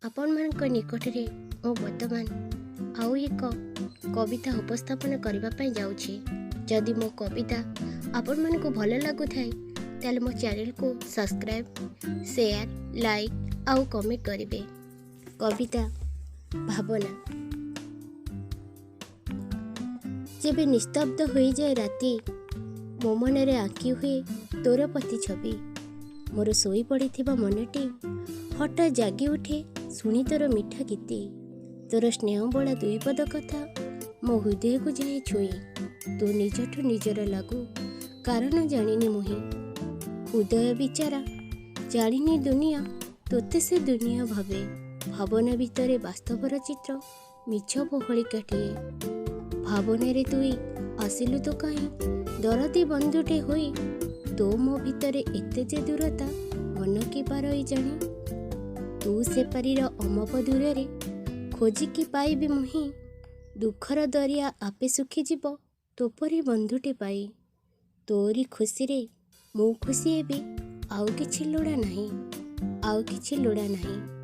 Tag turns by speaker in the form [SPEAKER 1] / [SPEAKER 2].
[SPEAKER 1] ଆପଣମାନଙ୍କ ନିକଟରେ ମୁଁ ବର୍ତ୍ତମାନ ଆଉ ଏକ କବିତା ଉପସ୍ଥାପନ କରିବା ପାଇଁ ଯାଉଛି। ଯଦି ମୋ କବିତା ଆପଣମାନଙ୍କୁ ଭଲ ଲାଗୁଥାଏ, ତାହେଲେ ମୋ ଚ୍ୟାନେଲକୁ ସବସ୍କ୍ରାଇବ୍, ସେୟାର, ଲାଇକ୍ ଆଉ କମେଣ୍ଟ କରିବେ। କବିତା ଭାବନା। ଯେବେ ନିସ୍ତବ୍ଧ ହୋଇଯାଏ ରାତି, ମୋ ମନରେ ଆଙ୍କି ହୁଏ ତୋର ପ୍ରତିଛବି। ମୋର ଶୋଇପଡ଼ିଥିବା ମନଟି ହଠାତ୍ ଜାଗି ଉଠେ ଶୁଣି ତୋର ମିଠା ଗୀତି। ତୋର ସ୍ନେହବୋଳା ଦୁଇ ପଦ କଥା ମୋ ହୃଦୟକୁ ଯାଏ ଛୁଇଁ। ତୁ ନିଜଠୁ ନିଜର ଲାଗୁ, କାରଣ ଜାଣିନି ମୁହିଁ। ହୃଦୟ ବିଚାରା ଜାଣିନି ଦୁନିଆ, ତୋତେ ସେ ଦୁନିଆ ଭାବେ। ଭାବନା ଭିତରେ ବାସ୍ତବର ଚିତ୍ର ମିଛ ବହଳିକାଟିଏ। ଭାବନାରେ ତୁଇ ଆସିଲୁ ତ କାହିଁ ଦରଦୀ ବନ୍ଧୁଟେ ହୋଇ। ତୋ ମୋ ଭିତରେ ଏତେ ଯେ ଦୂରତା, ମନ କି ପାରଇ ଜାଣି। ତୁ ସେପାରିର ଅମପ ଦୂରରେ, ଖୋଜିକି ପାଇବି ମୁହିଁ। ଦୁଃଖର ଦରିଆ ଆପେ ଶୁଖିଯିବ ତୋପରି ବନ୍ଧୁଟେ ପାଇ। ତୋରି ଖୁସିରେ ମୁଁ ଖୁସି ହେବି, ଆଉ କିଛି ଲୋଡ଼ା ନାହିଁ, ଆଉ କିଛି ଲୋଡ଼ା ନାହିଁ।